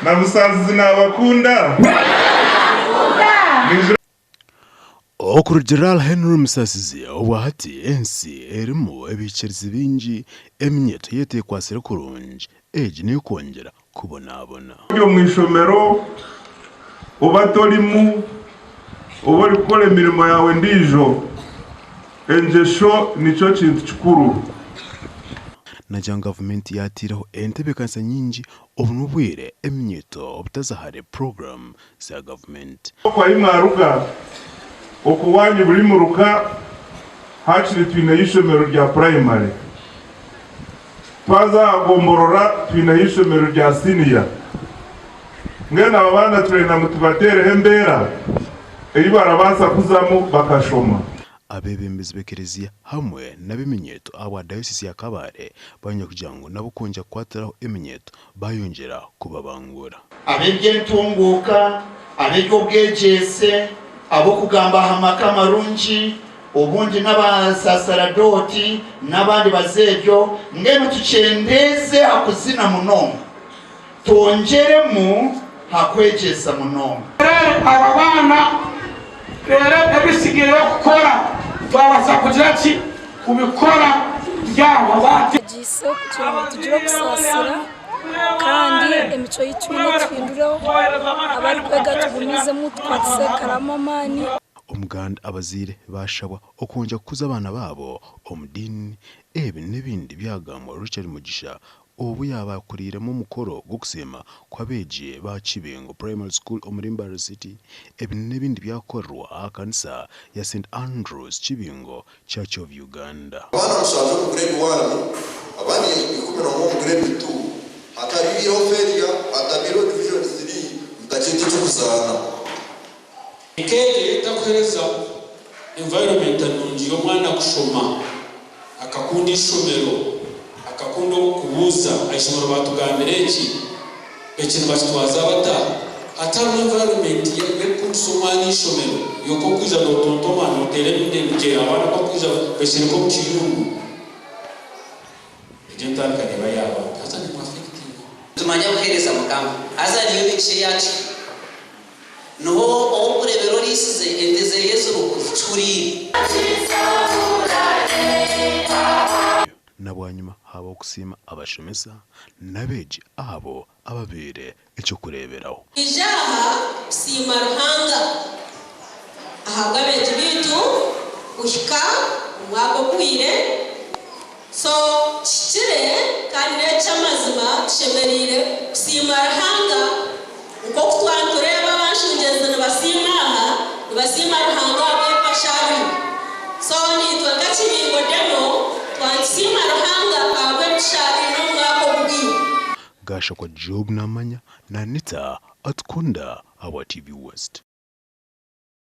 Na Musasizi nabakunda? Okurugiirira ahari Henry Musasizi, obwahati ensi erimu ebihikiirizi bingi, eminyeeto yaitu ekwatsire kurungi, egi n'ekwongyera kubonabona. Ori omu ishomero oba torimu, oba orikukora emirimo yaawe endiijo, engyesho nikyo kintu kikuru. Nagira ngu gavumenti yaateireho entebeekanisa nyingi obu n'obwire eminyeeto obutaza hare puroguraamu za gavumenti. Okwo ahi mwaruga, okwo owaanyu buri muruka haakiri twineyo eishomero rya purayimare. Twaza aha gomborora twineyo eishomero rya siniya. Mbwenu aba baana turenda ngu tubateereho embeera ei barabaasa kuzamu bakashoma. Abeebembezi b'ekereziya hamwe n'ab'eminyeeto ahabwa Dayosisi ya Kabale banywa kugira ngu nabo kwongyera kukwatiraho eminyeeto bayongyera kubabangura. Ab'eby'entunguuka, ab'eby'obwegyese, ab'okugamba aha maka amarungi, obundi n'abasasaradooti n'abandi baza ebyo, mbwenu tukyendeeze ha kuzina munonga, twongyeremu ha kwegyesa munonga. Reero aba baana, reero ebitsigaireyo kukora twabaasa kugira ki? Kubikora byahwa bati. Twegyise kugira ngu tugire okusaasira kandi emicwe ei twine tuhindureho, abarikwega tugumizemu tukwatise ekaraamu amaani. Omuganda abazaire baashabwa okwongyera kukuza abaana baabo omu diini. Ebi n'ebindi byagambwa Richard Mugisha obu yaaba akuriiremu omukoro gw'okusiima kw'abeegi ba Kibingo Primary School omuri Mbale City. Ebi n'ebindi byakorerwa aha kanisa ya St Andrews Kibingo Church of Uganda. Abaana mushanju omu Grade One, abandi 11 omu Grade Two, hatabaireho failure, hatabaireho Division Three, mutakyeta eky'okuzaana. Nk'egyo ey'etakuheereza environment nungi y'omwana kushoma, akakunda eishomero, akakunda kubuuza aha ishomero baatugambira eki, eki nibakitwaza bata? Hatarimu environment y'okukundisa omwana eishomero, iwe nk'okwija nootontoma, nooteera emigyera, abaana nk'okwija beeshereka omu kiyungu, egyo entandika neeba yaaba mbi. Haza nimu affectinga. Nitumanya kuheereza Mukama. Haza niyo migisha eyaakihika. Niho ow'okureebera oriisize ente ze zikihuriire. Na bwanyima haabaho okusiima abashomesa n'abeegi abo ababaire eky'okureeberaho. Twija aha kusiima Ruhanga ahabw'abeegi baitu kuhika omwaka oguhweire. So kihikire kandi n'eky'amazima tushemereire kusiima Ruhanga nk'oku twaba nitureeba abanshungyezi nibasiima aha, nibasiima Ruhanga ahabw'ebi bashaarwire. So naitwe nka Kibingo Demo twaba nitusiima Ruhanga ahabw'ebi tushaarwire omu mwaka oguhweire. Gashakwa Job Namanya na Anita Atukunda ahabwa TV West.